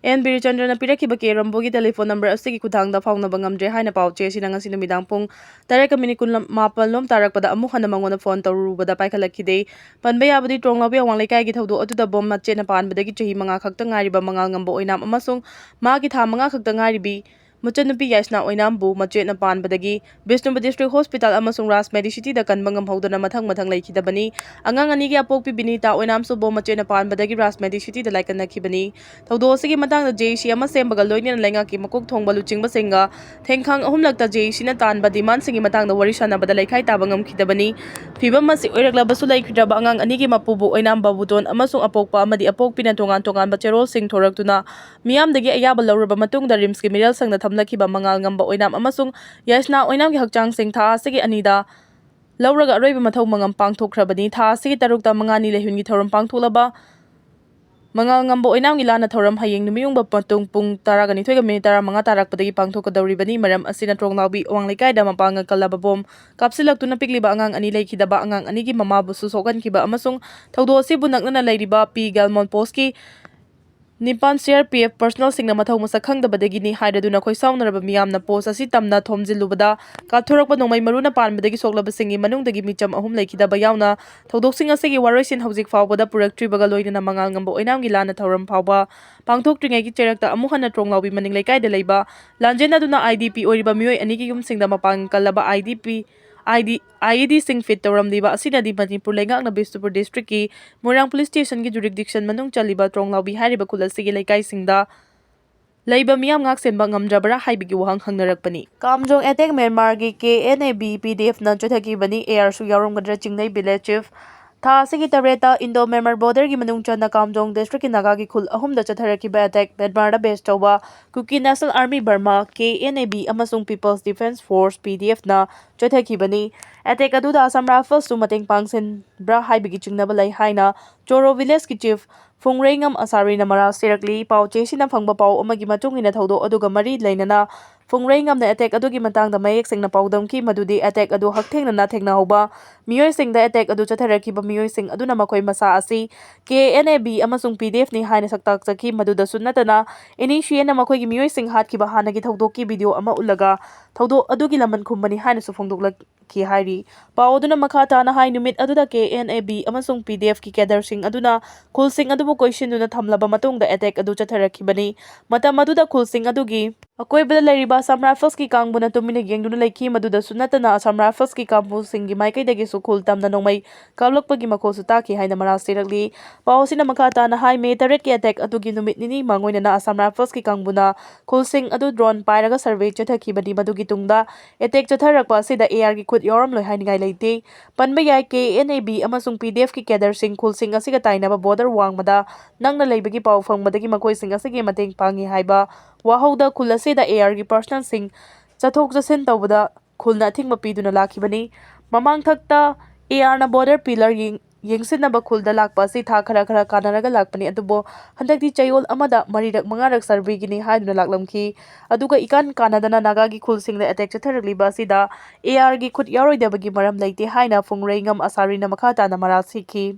ꯑꯦꯟ ꯕꯤꯔꯆꯟꯗ꯭ꯔꯅ ꯄꯤꯔꯛꯈꯤꯕ ꯀꯦ ꯔꯝꯕꯣꯒꯤ ꯇꯦꯂꯤꯐꯣꯟ ꯅꯝꯕꯔ ꯑꯁꯤꯒꯤ ꯈꯨꯠꯊꯥꯡꯗ ꯐꯥꯎꯅꯕ ꯉꯝꯗ꯭ꯔꯦ ꯍꯥꯏꯅ ꯄꯥꯎ ꯆꯦ ꯑꯁꯤꯅ ꯉꯁꯤ ꯅꯨꯃꯤꯗꯥꯡ ꯄꯨꯡ ꯇꯔꯦꯠꯀ ꯃꯤꯅꯤꯠ ꯀꯨꯟꯃꯥꯄꯜ ꯂꯣꯝ ꯇꯥꯔꯛꯄꯗ ꯑꯃꯨꯛ ꯍꯟꯅ ꯃꯉꯣꯟꯗ ꯐꯣꯟ ꯇꯧꯔꯨꯕꯗ ꯄꯥꯏꯈꯠꯂꯛꯈꯤꯗꯦ꯫ ꯄꯟꯕ ꯌꯥꯕꯗꯤ ꯇ꯭ꯔꯣꯡꯂꯥꯎꯕꯤ ꯑꯋꯥꯡ ꯂꯩꯀꯥꯏꯒꯤ ꯊꯧꯗꯣꯛ ꯑꯗꯨꯗ ꯕꯣꯝ ꯃꯆꯦꯠꯅ ꯄꯥꯟꯕꯗꯒꯤ ꯆꯍꯤ ꯃꯉꯥ ꯈꯛꯇ ꯉꯥꯏꯔꯤꯕ ꯃꯉꯥꯜ ꯉꯝꯕ ꯑꯣꯏꯅꯥꯝ ꯑꯃꯁꯨꯡ ꯃꯍꯥꯛꯀꯤ ꯊꯥ ꯃꯉꯥ ꯈꯛꯇ ꯉꯥꯏꯔꯤꯕꯤ ꯃꯆꯟꯅꯨꯄꯤ ꯌꯥꯏꯁꯅꯥ ꯑꯣꯏꯅꯥꯝꯕꯨ ꯃꯆꯦꯠꯅ ꯄꯥꯟꯕꯗꯒꯤ ꯕꯤꯁꯅꯨꯄꯨꯔ ꯗꯤꯁꯇ꯭ꯔꯤꯛ ꯍꯣꯁꯄꯤꯇꯥꯜ ꯑꯃꯁꯨꯡ ꯔꯥꯖ ꯃꯦꯗꯤꯁꯤꯇꯤꯗ ꯀꯟꯕ ꯉꯝꯍꯧꯗꯅ ꯃꯊꯪ ꯃꯊꯪ ꯂꯩꯈꯤꯗꯕꯅꯤ꯫ ꯑꯉꯥꯡ ꯑꯅꯤꯒꯤ ꯑꯄꯣꯛꯄꯤ ꯕꯤꯅꯤꯇꯥ ꯑꯣꯏꯅꯥꯝꯁꯨ ꯕꯣꯝ ꯃꯆꯦꯠꯅ ꯄꯥꯟꯕꯗꯒꯤ ꯔꯥꯖ ꯃꯦꯗꯤꯁꯤꯇꯤꯗ ꯂꯥꯏꯀꯠꯅꯈꯤꯕꯅꯤ꯫ ꯊꯧꯗꯣꯛ ꯑꯁꯤꯒꯤ ꯃꯇꯥꯡꯗ ꯖꯦ ꯑꯦ ꯁꯤ ꯑꯃ ꯁꯦꯝꯕꯒ ꯂꯣꯏꯅꯅ ꯂꯩꯉꯥꯛꯀꯤ ꯃꯀꯣꯛ ꯊꯣꯡꯕ ꯂꯨꯆꯤꯡꯕꯁꯤꯡꯒ ꯊꯦꯡꯈꯥꯡ ꯑꯍꯨꯝꯂꯛꯇ ꯖꯦ ꯑꯦ ꯁꯤꯅ ꯇꯥꯟꯕ ꯗꯤꯃꯥꯟꯁꯤꯡꯒꯤ ꯃꯇꯥꯡꯗ ꯋꯥꯔꯤ ꯁꯥꯟꯅꯕꯗ ꯂꯩꯈꯥꯏ ꯇꯥꯕ ꯉꯝꯈꯤꯗꯕꯅꯤ꯫ ꯐꯤꯚꯝ ꯑꯁꯤ ꯑꯣꯏꯔꯛꯂꯕꯁꯨ ꯂꯩꯈꯤꯗ꯭ꯔꯕ ꯑꯉꯥꯡ ꯑꯅꯤꯒꯤ ꯃꯄꯨꯕꯨ ꯑꯣꯏꯅꯥꯝ ꯕꯥꯕꯨꯇꯣꯟ ꯑꯃꯁꯨꯡ ꯑꯄꯣꯛꯄ ꯑꯃꯗꯤ ꯑꯄꯣꯛꯄꯤꯅ ꯇꯣꯉꯥꯟ ꯇꯣꯉꯥꯟꯕ ꯆꯦꯔꯣꯜꯁꯤꯡ ꯊꯣꯔꯛꯇꯨꯅ ꯃꯤꯌꯥꯝꯗꯒꯤ ꯑꯌꯥꯕ ꯂꯧꯔꯕ ꯃꯇꯨꯡꯗ ꯔꯤꯝꯁꯀꯤ ꯃꯤꯔꯦꯜ ꯁꯪꯗ ꯊꯝꯂꯛꯈꯤꯕ ꯃꯉꯥꯜ ꯉꯝꯕ ꯑꯣꯏꯅꯥꯝ ꯑꯃꯁꯨꯡ ꯌꯥꯏꯁꯅꯥ ꯑꯣꯏꯅꯥꯝꯒꯤ ꯍꯛꯆꯥꯡꯁꯤꯡ ꯊꯥ ꯑꯁꯤꯒꯤ ꯑꯅꯤꯗ ꯂꯧꯔꯒ ꯑꯔꯣꯏꯕ ꯃꯊꯧ ꯃꯉꯝ ꯄꯥꯡꯊꯣꯛꯈ꯭ꯔꯕꯅꯤ꯫ ꯊꯥ ꯑꯁꯤꯒꯤ ꯇꯔꯨꯛꯇ ꯃꯉꯥꯅꯤ ꯂꯩꯍꯨꯟꯒꯤ ꯊꯧꯔꯝ ꯄꯥꯡꯊꯣꯛꯂꯕ ꯃꯉꯥꯜ ꯉꯝꯕ ꯑꯣꯏꯅꯥꯝꯒꯤ ꯂꯥꯟꯅ ꯊꯧꯔꯝ ꯍꯌꯦꯡ ꯅꯨꯃꯤꯠꯌꯨꯡꯕ ꯄꯨꯡ ꯇꯔꯥꯒ ꯅꯤꯊꯣꯏꯒ ꯃꯤꯅꯤꯠ ꯇꯔꯥꯃꯉꯥ ꯇꯥꯔꯛꯄꯗꯒꯤ ꯄꯥꯡꯊꯣꯛꯀꯗꯧꯔꯤꯕꯅꯤ꯫ ꯃꯔꯝ ꯑꯁꯤꯅ ꯇ꯭ꯔꯣꯡꯂꯥꯎꯕꯤ ꯑꯋꯥꯡ ꯂꯩꯀꯥꯏꯗ ꯃꯄꯥꯡꯒꯜ ꯀꯜꯂꯕ ꯕꯣꯝ ꯀꯥꯞꯁꯤꯜꯂꯛꯇꯨꯅ ꯄꯤꯛꯂꯤꯕ ꯑꯉꯥꯡ ꯑꯅꯤ ꯂꯩꯈꯤꯗꯕ ꯑꯉꯥꯡ ꯑꯅꯤꯒꯤ ꯃꯃꯥꯕꯨꯁꯨ ꯁꯣꯛꯍꯟꯈꯤꯕ ꯑꯃꯁꯨꯡ ꯊꯧꯗꯣꯛ ꯑꯁꯤꯕꯨ ꯅꯛꯅꯅ ꯂꯩꯔꯤꯕ ꯄꯤ ꯒꯦꯜꯃꯣꯟ ꯄꯣꯁꯀꯤ ꯅꯤꯄꯥꯟ ꯁꯤ ꯑꯥꯔ ꯄꯤ ꯑꯦꯐ ꯄꯔꯁꯅꯦꯜꯁꯤꯡꯅ ꯃꯊꯧ ꯃꯁꯛ ꯈꯪꯗꯕꯗꯒꯤꯅꯤ ꯍꯥꯏꯔꯗꯨꯅ ꯈꯣꯏꯁꯥꯎꯅꯔꯕ ꯃꯤꯌꯥꯝꯅ ꯄꯣꯁ ꯑꯁꯤ ꯇꯝꯅ ꯊꯣꯝꯖꯤꯜꯂꯨꯕꯗ ꯀꯥꯞꯊꯣꯔꯛꯄ ꯅꯣꯡꯃꯩ ꯃꯔꯨꯅ ꯄꯥꯟꯕꯗꯒꯤ ꯁꯣꯛꯂꯕꯁꯤꯡꯒꯤ ꯃꯅꯨꯡꯗꯒꯤ ꯃꯤꯆꯝ ꯑꯍꯨꯝ ꯂꯩꯈꯤꯗꯕ ꯌꯥꯎꯅ ꯊꯧꯗꯣꯛꯁꯤꯡ ꯑꯁꯤꯒꯤ ꯋꯥꯔꯣꯏꯁꯤꯟ ꯍꯧꯖꯤꯛ ꯐꯥꯎꯕꯗ ꯄꯨꯔꯛꯇ꯭ꯔꯤꯕꯒ ꯂꯣꯏꯅꯅ ꯃꯉꯥꯜ ꯉꯝꯕ ꯑꯣꯏꯅꯥꯝꯒꯤ ꯂꯥꯟꯅ ꯊꯧꯔꯝ ꯐꯥꯎꯕ ꯄꯥꯡꯊꯣꯛꯇ꯭ꯔꯤꯉꯩꯒꯤ ꯆꯩꯔꯛꯇ ꯑꯃꯨꯛ ꯍꯟꯅ ꯇ꯭ꯔꯣꯡꯂꯥꯎꯕꯤ ꯃꯅꯤꯡ ꯂꯩꯀꯥꯏꯗ ꯂꯩꯕ ꯂꯥꯟꯖꯦꯟꯅꯗꯨꯅ ꯑꯥꯏ ꯗꯤ ꯄꯤ ꯑꯣꯏꯔꯤꯕ ꯃꯤꯑꯣꯏ ꯑꯅꯤꯒꯤ ꯌꯨꯝꯁꯤꯡꯗ ꯃꯄꯥꯡꯒꯜ ꯀꯜꯂꯕ I D P I D, I E ꯗꯤꯁꯤꯡ ꯐꯤꯠ ꯇꯧꯔꯝꯂꯤꯕ ꯑꯁꯤꯅꯗꯤ ꯃꯅꯤꯄꯨꯔ ꯂꯩꯉꯥꯛꯅ ꯕꯤꯁꯅꯨꯄꯨꯔ ꯗꯤꯁꯇ꯭ꯔꯤꯛꯀꯤ ꯃꯣꯏꯔꯥꯡ ꯄꯨꯂꯤꯁ ꯁ꯭ꯇꯦꯁꯟꯒꯤ ꯖꯨꯔꯤꯁꯗꯤꯛꯁꯟ ꯃꯅꯨꯡ ꯆꯜꯂꯤꯕ ꯇ꯭ꯔꯣꯡꯂꯥꯎꯕꯤ ꯍꯥꯏꯔꯤꯕ ꯈꯨꯜ ꯑꯁꯤꯒꯤ ꯂꯩꯀꯥꯏꯁꯤꯡꯗ ꯂꯩꯕ ꯃꯤꯌꯥꯝ ꯉꯥꯛ ꯁꯦꯟꯕ ꯉꯝꯗ꯭ꯔꯕ꯭ꯔꯥ ꯍꯥꯏꯕꯒꯤ ꯋꯥꯍꯪ ꯍꯪꯅꯔꯛꯄꯅꯤ꯫ ꯀꯥꯝꯖꯣꯡ ꯑꯦꯇꯦꯛ ꯃ꯭ꯌꯥꯟꯃꯥꯔꯒꯤ K N A B P D ꯑꯦꯐꯅ ꯆꯠꯊꯈꯤꯕꯅꯤ꯫ ꯑꯦ ꯑꯥꯔꯁꯨ ꯌꯥꯎꯔꯝꯒꯗ꯭ꯔꯥ ꯆꯤꯡꯅꯩ ꯚꯤꯂꯦꯖ ꯆꯤꯐ꯫ ꯊꯥ ꯑꯁꯤꯒꯤ ꯇꯔꯦꯠꯇ ꯏꯟꯗꯣ ꯃ꯭ꯌꯥꯟꯃꯥꯔ ꯕꯣꯔꯗꯔꯒꯤ ꯃꯅꯨꯡ ꯆꯟꯅ ꯀꯥꯝꯖꯣꯡ ꯗꯤꯁꯇ꯭ꯔꯤꯛꯀꯤ ꯅꯥꯒꯥꯒꯤ ꯈꯨꯜ ꯑꯍꯨꯝꯗ ꯆꯠꯊꯔꯛꯈꯤꯕ ꯑꯦꯇꯦꯛ ꯃ꯭ꯌꯥꯟꯃꯥꯔꯗ ꯕꯦꯁ ꯇꯧꯕ ꯀꯨꯀꯤ national army Burma, K N A B, ꯑꯃꯁꯨꯡ people's defence force, P D ꯑꯦꯐꯅ ꯆꯠꯊꯈꯤꯕꯅꯤ꯫ ꯑꯦꯇꯦꯛ ꯑꯗꯨꯗ ꯑꯁꯥꯝ ꯔꯥꯏꯐꯜꯁꯁꯨ ꯃꯇꯦꯡ ꯄꯥꯡꯁꯤꯟꯕ꯭ꯔꯥ ꯍꯥꯏꯕꯒꯤ ꯆꯤꯡꯅꯕ ꯂꯩ ꯍꯥꯏꯅ ꯆꯣꯔꯣ ꯚꯤꯂꯦꯖꯀꯤ ꯆꯤꯐ ꯐꯨꯡꯔꯩꯉꯝ ꯑꯁꯥꯔꯤꯅ ꯃꯔꯥꯜ ꯁꯤꯔꯛꯂꯤ꯫ ꯄꯥꯎ ꯆꯦꯁꯤꯅ ꯐꯪꯕ ꯄꯥꯎ ꯑꯃꯒꯤ ꯃꯇꯨꯡ ꯏꯟꯅ ꯊꯧꯗꯣꯛ ꯑꯗꯨꯒ ꯃꯔꯤ ꯂꯩꯅꯅ ꯐꯨꯡꯔꯩꯉꯝꯅ ꯑꯦꯇꯦꯛ ꯑꯗꯨꯒꯤ ꯃꯇꯥꯡꯗ ꯃꯌꯦꯛ ꯁꯦꯡꯅ ꯄꯥꯎꯗꯝꯈꯤ, ꯃꯗꯨꯗꯤ ꯑꯦꯇꯦꯛ ꯑꯗꯨ ꯍꯛꯊꯦꯡꯅꯅ ꯊꯦꯡꯅꯍꯧꯕ ꯃꯤꯑꯣꯏꯁꯤꯡꯗ ꯑꯦꯇꯦꯛ ꯑꯗꯨ ꯆꯠꯊꯔꯛꯈꯤꯕ ꯃꯤꯑꯣꯏꯁꯤꯡ ꯑꯗꯨꯅ ꯃꯈꯣꯏ ꯃꯁꯥ ꯑꯁꯤ ꯀꯦ ꯑꯦꯟ ꯑꯦ ꯕꯤ ꯑꯃꯁꯨꯡ ꯄꯤ ꯗꯤ ꯑꯦꯐꯅꯤ ꯍꯥꯏꯅ ꯁꯛꯇꯥꯛꯆꯈꯤ꯫ ꯃꯗꯨꯗꯁꯨ ꯅꯠꯇꯅ, ꯏꯅꯤꯁꯤꯌꯦꯅ ꯃꯈꯣꯏꯒꯤ ꯃꯤꯑꯣꯏꯁꯤꯡ ꯍꯥꯠꯈꯤꯕ ꯍꯥꯟꯅꯒꯤ ꯊꯧꯗꯣꯛꯀꯤ ꯚꯤꯗꯤꯑꯣ ꯑꯃ ꯎꯠꯂꯒ ꯊꯧꯗꯣꯛ ꯑꯗꯨꯒꯤ ꯂꯃꯟ ꯈꯨꯝꯕꯅꯤ ꯍꯥꯏꯅꯁꯨ ꯐꯣꯡꯗꯣꯛꯂꯛꯈꯤ ꯍꯥꯏꯔꯤ꯫ ꯄꯥꯎ ꯑꯗꯨꯅ ꯃꯈꯥ ꯇꯥꯅ ꯍꯥꯏ, ꯅꯨꯃꯤꯠ ꯑꯗꯨꯗ ꯀꯦ ꯑꯦꯟ ꯑꯦ ꯕꯤ ꯑꯃꯁꯨꯡ ꯄꯤ ꯗꯤ ꯑꯦꯐꯀꯤ ꯀꯦꯗꯔꯁꯤꯡ ꯑꯗꯨꯅ ꯈꯨꯜꯁꯤꯡ ꯑꯗꯨꯕꯨ ꯀꯣꯏꯁꯤꯟꯗꯨꯅ ꯊꯝꯂꯕ ꯃꯇꯨꯡꯗ ꯑꯦꯇꯦꯛ ꯑꯗꯨ ꯆꯠꯊꯔꯛꯈꯤꯕꯅꯤ꯫ ꯃꯇꯝ ꯑꯗꯨꯗ ꯈꯨꯜꯁꯤꯡ ꯑꯗꯨꯒꯤ ꯑꯀꯣꯏꯕꯗ ꯂꯩꯔꯤꯕ ꯑꯁꯥꯝ ꯔꯥꯏꯐꯜꯁꯀꯤ ꯀꯥꯡꯕꯨꯅ ꯇꯨꯃꯤꯟꯅ ꯌꯦꯡꯗꯨꯅ ꯂꯩꯈꯤ꯫ ꯃꯗꯨꯗꯁꯨ ꯅꯠꯇꯅ, ꯑꯁꯥꯝ ꯔꯥꯏꯐꯜꯁꯀꯤ ꯀꯥꯡꯕꯨꯁꯤꯡꯒꯤ ꯃꯥꯏꯀꯩꯗꯒꯤꯁꯨ ꯈꯨꯜ ꯇꯝꯅ ꯅꯣꯡꯃꯩ ꯀꯥꯞꯂꯛꯄꯒꯤ ꯃꯈꯣꯜꯁꯨ ꯇꯥꯈꯤ ꯍꯥꯏꯅ ꯃꯔꯥꯜ ꯁꯤꯔꯛꯂꯤ꯫ ꯄꯥꯎ ꯑꯁꯤꯅ ꯃꯈꯥ ꯇꯥꯅ ꯍꯥꯏ, ꯃꯦ ꯇꯔꯦꯠꯀꯤ ꯑꯦꯇꯦꯛ ꯑꯗꯨꯒꯤ ꯅꯨꯃꯤꯠ ꯅꯤꯅꯤ ꯃꯥꯡꯑꯣꯏꯅꯅ ꯑꯁꯥꯝ ꯔꯥꯏꯐꯜꯁꯀꯤ ꯀꯥꯡꯕꯨꯅ ꯈꯨꯜꯁꯤꯡ ꯑꯗꯨ ꯗ꯭ꯔꯣꯟ ꯄꯥꯏꯔꯒ ꯁꯔꯚꯦ ꯆꯠꯊꯈꯤꯕꯅꯤ꯫ ꯃꯗꯨꯒꯤ ꯇꯨꯡꯗ ꯑꯦꯇꯦꯛ ꯆꯠꯊꯔꯛꯄ ꯑꯁꯤꯗ ꯑꯦ ꯑꯥꯔꯒꯤ ꯈꯨꯠ ꯌꯥꯎꯔꯝꯂꯣꯏ ꯍꯥꯏꯅꯤꯡꯉꯥꯏ ꯂꯩꯇꯦ꯫ ꯄꯟꯕ ꯌꯥꯏ, ꯀꯦ ꯑꯦꯟ ꯑꯦ ꯕꯤ ꯑꯃꯁꯨꯡ ꯄꯤ ꯗꯤ ꯑꯦꯐꯀꯤ ꯀꯦꯗꯔꯁꯤꯡ ꯈꯨꯜꯁꯤꯡ ꯑꯁꯤꯒ ꯇꯥꯏꯅꯕ ꯕꯣꯔꯗꯔ ꯋꯥꯡꯃꯗ ꯅꯛꯅ ꯂꯩꯕꯒꯤ ꯄꯥꯎ ꯐꯪꯕꯗꯒꯤ ꯃꯈꯣꯏꯁꯤꯡ ꯑꯁꯤꯒꯤ ꯃꯇꯦꯡ ꯄꯥꯡꯉꯤ ꯍꯥꯏꯕ ꯋꯥꯍꯧꯗ ꯈꯨꯜ ꯑꯁꯤꯗ ꯑꯦ ꯑꯥꯔꯒꯤ ꯄꯔꯁꯅꯦꯜꯁꯤꯡ ꯆꯠꯊꯣꯛ ꯆꯠꯁꯤꯟ ꯇꯧꯕꯗ ꯈꯨꯜꯅ ꯑꯊꯤꯡꯕ ꯄꯤꯗꯨꯅ ꯂꯥꯛꯈꯤꯕꯅꯤ꯫ ꯃꯃꯥꯡꯊꯛꯇ ꯑꯦ ꯑꯥꯔꯅ ꯕꯣꯔꯗꯔ ꯄꯤꯂꯔ ꯌꯦꯡ-, ꯌꯦꯡꯁꯤꯟꯅꯕ ꯈꯨꯜꯗ ꯂꯥꯛꯄ ꯑꯁꯤ ꯊꯥ ꯈꯔ ꯈꯔ ꯀꯥꯟꯅꯔꯒ ꯂꯥꯛꯄꯅꯤ, ꯑꯗꯨꯕꯨ ꯍꯟꯗꯛꯇꯤ ꯆꯌꯣꯜ ꯑꯃꯗ ꯃꯔꯤꯔꯛ ꯃꯉꯥꯔꯛ ꯁꯥꯔꯕꯤꯒꯤꯅꯤ ꯍꯥꯏꯗꯨꯅ ꯂꯥꯛꯂꯝꯈꯤ꯫ ꯑꯗꯨꯒ ꯏꯀꯥꯟ ꯀꯥꯟꯅꯗꯅ ꯅꯥꯒꯥꯒꯤ ꯈꯨꯜꯁꯤꯡꯗ ꯑꯦꯇꯦꯛ ꯆꯠꯊꯔꯛꯂꯤꯕ ꯑꯁꯤꯗ ꯑꯦ ꯑꯥꯔꯒꯤ ꯈꯨꯠ ꯌꯥꯎꯔꯣꯏꯗꯕꯒꯤ ꯃꯔꯝ ꯂꯩꯇꯦ ꯍꯥꯏꯅ ꯐꯨꯡꯔꯩꯉꯝ ꯑꯁꯥꯔꯤꯅ ꯃꯈꯥ ꯇꯥꯅ ꯃꯔꯥꯜ ꯁꯤꯈꯤ꯫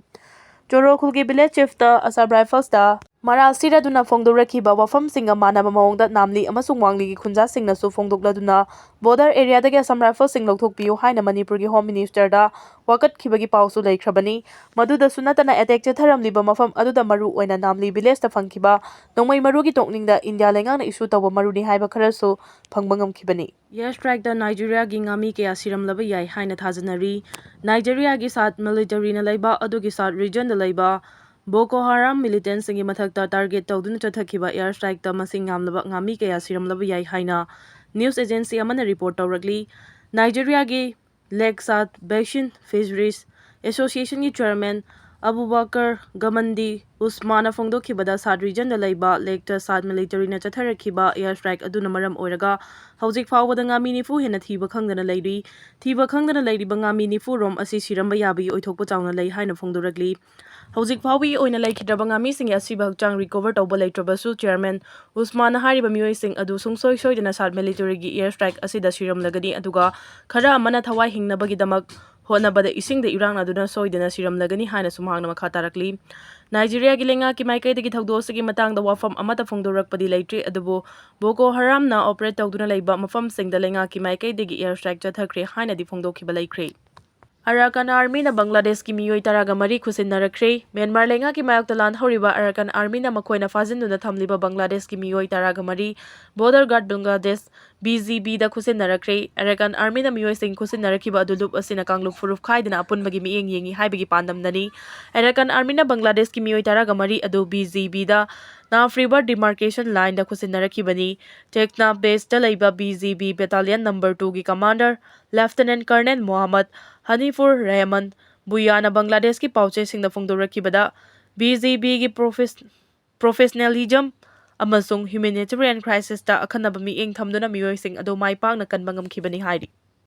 ꯆꯣꯔꯣ ꯈꯨꯜꯒꯤ ꯚꯤꯂꯦꯖ ꯆꯤꯐꯇ ꯑꯁꯥꯝ ꯔꯥꯏꯐꯜꯁꯇ ꯃꯔꯥꯜ ꯁꯤꯔꯗꯨꯅ ꯐꯣꯡꯗꯣꯔꯛꯈꯤꯕ ꯋꯥꯐꯝꯁꯤꯡꯒ ꯃꯥꯟꯅꯕ ꯃꯑꯣꯡꯗ ꯅꯥꯝꯂꯤ ꯑꯃꯁꯨꯡ ꯋꯥꯡꯂꯤꯒꯤ ꯈꯨꯟꯖꯥꯁꯤꯡꯅꯁꯨ ꯐꯣꯡꯗꯣꯛꯂꯗꯨꯅ ꯕꯣꯔꯗꯔ ꯑꯦꯔꯤꯌꯥꯗꯒꯤ ꯑꯁꯥꯝ ꯔꯥꯏꯐꯜꯁꯤꯡ ꯂꯧꯊꯣꯛꯄꯤꯌꯨ ꯍꯥꯏꯅ ꯃꯅꯤꯄꯨꯔꯒꯤ ꯍꯣꯝ ꯃꯤꯅꯤꯁꯇꯔꯗ ꯋꯥꯀꯠꯈꯤꯕꯒꯤ ꯄꯥꯎꯁꯨ ꯂꯩꯈ꯭ꯔꯕꯅꯤ꯫ ꯃꯗꯨꯗꯁꯨ ꯅꯠꯇꯅ ꯑꯦꯇꯦꯛ ꯆꯠꯊꯔꯝꯂꯤꯕ ꯃꯐꯝ ꯑꯗꯨꯗ ꯃꯔꯨ ꯑꯣꯏꯅ ꯅꯥꯝꯂꯤ ꯚꯤꯂꯦꯖꯇ ꯐꯪꯈꯤꯕ ꯅꯣꯡꯃꯩ ꯃꯔꯨꯒꯤ ꯇꯣꯛꯅꯤꯡꯗ ꯏꯟꯗꯤꯌꯥ ꯂꯩꯉꯥꯛꯅ ꯏꯁꯨ ꯇꯧꯕ ꯃꯔꯨꯅꯤ ꯍꯥꯏꯕ ꯈꯔꯁꯨ ꯐꯪꯕ ꯉꯝꯈꯤꯕꯅꯤ꯫ ꯏꯌꯔ ꯁ꯭ꯇ꯭ꯔꯥꯏꯛꯇ ꯅꯥꯏꯖꯦꯔꯤꯌꯥꯒꯤ ꯉꯥꯃꯤ ꯀꯌꯥ ꯁꯤꯔꯝꯂꯕ ꯌꯥꯏ ꯍꯥꯏꯅ ꯊꯥꯖꯅꯔꯤ꯫ ꯅꯥꯏꯖꯦꯔꯤꯌꯥꯒꯤ ꯁꯥꯠ ꯃꯤꯂꯤꯇꯔꯤꯅ ꯂꯩꯕ ꯑꯗꯨꯒꯤ ꯁꯥꯠ ꯔꯤꯖꯟꯗ ꯂꯩꯕ ꯕꯣꯀꯣ ꯍꯔꯥꯝ ꯃꯤꯂꯤꯇꯦꯟꯠꯁꯤꯡꯒꯤ ꯃꯊꯛꯇ ꯇꯥꯔꯒꯦꯠ ꯇꯧꯗꯨꯅ ꯆꯠꯊꯈꯤꯕ ꯏꯌꯔ ꯁ꯭ꯇ꯭ꯔꯥꯏꯛꯇ ꯃꯁꯤꯡ ꯌꯥꯝꯂꯕ ꯉꯥꯃꯤ ꯀꯌꯥ ꯁꯤꯔꯝꯂꯕ ꯌꯥꯏ ꯍꯥꯏꯅ ꯅ꯭ꯌꯨꯁ ꯑꯦꯖꯦꯟꯁꯤ ꯑꯃꯅ ꯔꯤꯄꯣꯔꯠ ꯇꯧꯔꯛꯂꯤ꯫ ꯅꯥꯏꯖꯦꯔꯤꯌꯥꯒꯤ ꯂꯦꯛ ꯁꯥꯠ ꯕꯦꯁꯤꯟ ꯐꯤꯁꯔꯤꯁ ꯑꯦꯁꯣꯁꯤꯌꯦꯁꯟꯒꯤ ꯆꯦꯌꯔꯃꯦꯟ ꯑꯕꯨꯕꯀꯔ ꯒꯃꯟꯗꯤ ꯎꯁꯃꯥꯅ ꯐꯣꯡꯗꯣꯛꯈꯤꯕꯗ, ꯁꯥꯠ ꯔꯤꯖꯟꯗ ꯂꯩꯕ ꯂꯦꯛꯇ ꯁꯥꯠ ꯃꯤꯂꯤꯇꯔꯤꯅ ꯆꯠꯊꯔꯛꯈꯤꯕ ꯏꯌꯔ ꯁ꯭ꯇ꯭ꯔꯥꯏꯛ ꯑꯗꯨꯅ ꯃꯔꯝ ꯑꯣꯏꯔꯒ ꯍꯧꯖꯤꯛ ꯐꯥꯎꯕꯗ ꯉꯥꯃꯤ ꯅꯤꯐꯨ ꯍꯦꯟꯅ ꯊꯤꯕ ꯈꯪꯗꯅ ꯂꯩꯔꯤ꯫ ꯊꯤꯕ ꯈꯪꯗꯅ ꯂꯩꯔꯤꯕ ꯉꯥꯃꯤ ꯅꯤꯐꯨ ꯔꯣꯝ ꯑꯁꯤ ꯁꯤꯔꯝꯕ ꯌꯥꯕꯒꯤ ꯑꯣꯏꯊꯣꯛꯄ ꯆꯥꯎꯅ ꯂꯩ ꯍꯥꯏꯅ ꯐꯣꯡꯗꯣꯔꯛꯂꯤ꯫ ꯍꯧꯖꯤꯛ ꯐꯥꯎꯕꯒꯤ ꯑꯣꯏꯅ ꯂꯩꯈꯤꯗ꯭ꯔꯕ ꯉꯥꯃꯤꯁꯤꯡꯒꯤ ꯑꯁꯤꯕ ꯍꯛꯆꯥꯡ ꯔꯤꯀꯣꯚꯔ ꯇꯧꯕ ꯂꯩꯇ꯭ꯔꯕꯁꯨ, ꯆꯦꯌꯔꯃꯦꯟ ꯎꯁꯃꯥꯟꯅ ꯍꯥꯏꯔꯤꯕ ꯃꯤꯑꯣꯏꯁꯤꯡ ꯑꯗꯨ ꯁꯨꯡꯁꯣꯏ ꯁꯣꯏꯗꯅ ꯁꯥꯠ ꯃꯤꯂꯤꯇꯔꯤꯒꯤ ꯏꯌꯔ ꯁ꯭ꯇ꯭ꯔꯥꯏꯛ ꯑꯁꯤꯗ ꯁꯤꯔꯝꯂꯒꯅꯤ, ꯑꯗꯨꯒ ꯈꯔ ꯑꯃꯅ ꯊꯋꯥꯏ ꯍꯤꯡꯅꯕꯒꯤꯗꯃꯛ ꯍꯣꯠꯅꯕꯗ ꯏꯁꯤꯡꯗ ꯏꯔꯥꯛꯅꯗꯨꯅ ꯁꯣꯏꯗꯅ ꯁꯤꯔꯝꯂꯒꯅꯤ ꯍꯥꯏꯅꯁꯨ ꯃꯍꯥꯛꯅ ꯃꯈꯥ ꯇꯥꯔꯛꯂꯤ꯫ ꯅꯥꯏꯖꯦꯔꯤꯌꯥꯒꯤ ꯂꯩꯉꯥꯛꯀꯤ ꯃꯥꯏꯀꯩꯗꯒꯤ ꯊꯧꯗꯣꯛ ꯑꯁꯤꯒꯤ ꯃꯇꯥꯡꯗ ꯋꯥꯐꯝ ꯑꯃꯠꯇ ꯐꯣꯡꯗꯣꯔꯛꯄꯗꯤ ꯂꯩꯇ꯭ꯔꯤ, ꯑꯗꯨꯕꯨ ꯕꯣꯀꯣ ꯍꯔꯥꯝꯅ ꯑꯣꯄꯔꯦꯠ ꯇꯧꯗꯨꯅ ꯂꯩꯕ ꯃꯐꯝꯁꯤꯡꯗ ꯂꯩꯉꯥꯛꯀꯤ ꯃꯥꯏꯀꯩꯗꯒꯤ ꯏꯌꯔ ꯁ꯭ꯇ꯭ꯔꯥꯏꯛ ꯆꯠꯊꯈ꯭ꯔꯦ ꯍꯥꯏꯅꯗꯤ ꯐꯣꯡꯗꯣꯛꯈꯤꯕ ꯂꯩꯈ꯭ꯔꯦ꯫ ꯑꯔꯥꯀꯥꯟ ꯑꯥꯔꯃꯤꯅ ꯕꯪꯒ꯭ꯂꯥꯗꯦꯁꯀꯤ ꯃꯤꯑꯣꯏ ꯇꯔꯥꯒ ꯃꯔꯤ ꯈꯨꯠꯁꯤꯟꯅꯔꯛꯈ꯭ꯔꯦ꯫ ꯃ꯭ꯌꯥꯟꯃꯥꯔ ꯂꯩꯉꯥꯛꯀꯤ ꯃꯥꯌꯣꯛꯇ ꯂꯥꯟ ꯍꯧꯔꯤꯕ ꯑꯔꯥꯀꯥꯟ ꯑꯥꯔꯃꯤꯅ ꯃꯈꯣꯏꯅ ꯐꯥꯖꯤꯟꯗꯨꯅ ꯊꯝꯂꯤꯕ ꯕꯪꯒ꯭ꯂꯥꯗꯦꯁꯀꯤ ꯃꯤꯑꯣꯏ ꯇꯔꯥꯒ ꯃꯔꯤ ꯕꯣꯔꯗꯔ ꯒꯥꯔꯗ ꯕꯪꯒ꯭ꯂꯥꯗꯦꯁ, ꯕꯤ ꯖꯤ ꯕꯤꯗ ꯈꯨꯠꯁꯤꯟꯅꯔꯛꯈ꯭ꯔꯦ꯫ ꯑꯔꯥꯀꯥꯟ ꯑꯥꯔꯃꯤꯅ ꯃꯤꯑꯣꯏꯁꯤꯡ ꯈꯨꯠꯁꯤꯟꯅꯔꯛꯈꯤꯕ ꯑꯗꯨ ꯂꯨꯞ ꯑꯁꯤꯅ ꯀꯥꯡꯂꯨꯞ ꯐꯨꯔꯨꯞ ꯈꯥꯏꯗꯅ ꯑꯄꯨꯟꯕꯒꯤ ꯃꯤꯠꯌꯦꯡ ꯌꯦꯡꯏ ꯍꯥꯏꯕꯒꯤ ꯄꯥꯟꯗꯝꯗꯅꯤ꯫ ꯑꯔꯥꯀꯥꯟ ꯑꯥꯔꯃꯤꯅ ꯕꯪꯒ꯭ꯂꯥꯗꯦꯁꯀꯤ ꯃꯤꯑꯣꯏ ꯇꯔꯥꯒ ꯃꯔꯤ ꯑꯗꯨ ꯕꯤ ꯖꯤ ꯕꯤꯗ ꯅꯥꯐ ꯔꯤꯚꯔ ꯗꯤꯃꯥꯔꯀꯦꯁꯟ ꯂꯥꯏꯟꯗ ꯈꯨꯠꯁꯤꯟꯅꯔꯛꯈꯤꯕꯅꯤ꯫ ꯆꯦꯛꯅꯥ ꯕꯦꯁꯇ ꯂꯩꯕ ꯕꯤ ꯖꯤ ꯕꯤ ꯕꯦꯇꯥꯂꯤꯌꯟ ꯅꯝꯕꯔ ꯇꯨꯒꯤ ꯀꯃꯥꯟꯗꯔ ꯂꯦꯐꯇꯤꯅꯦꯟ ꯀꯔꯅꯦꯜ ꯃꯣꯍꯝꯃꯗ ꯍꯅꯤꯐꯨꯔ ꯔꯦꯍꯃꯟ ꯕꯨꯌꯥꯅ ꯕꯪꯒ꯭ꯂꯥꯗꯦꯁꯀꯤ ꯄꯥꯎꯆꯦꯁꯤꯡꯗ ꯐꯣꯡꯗꯣꯔꯛꯈꯤꯕꯗ, ꯕꯤ ꯖꯤ ꯕꯤꯒꯤ ꯄ꯭ꯔꯣꯐꯦꯁ-, ꯄ꯭ꯔꯣꯐꯦꯁꯅꯦꯂꯤꯖꯝ ꯑꯃꯁꯨꯡ ꯍ꯭ꯌꯨꯃꯦꯅꯤꯇꯦꯔꯤꯌꯟ ꯀ꯭ꯔꯥꯏꯁꯤꯁꯇ ꯑꯈꯟꯅꯕ ꯃꯤꯠꯌꯦꯡ ꯊꯝꯗꯨꯅ ꯃꯤꯑꯣꯏꯁꯤꯡ ꯑꯗꯨ ꯃꯥꯏ ꯄꯥꯛꯅ ꯀꯟꯕ ꯉꯝꯈꯤꯕꯅꯤ ꯍꯥꯏꯔꯤ꯫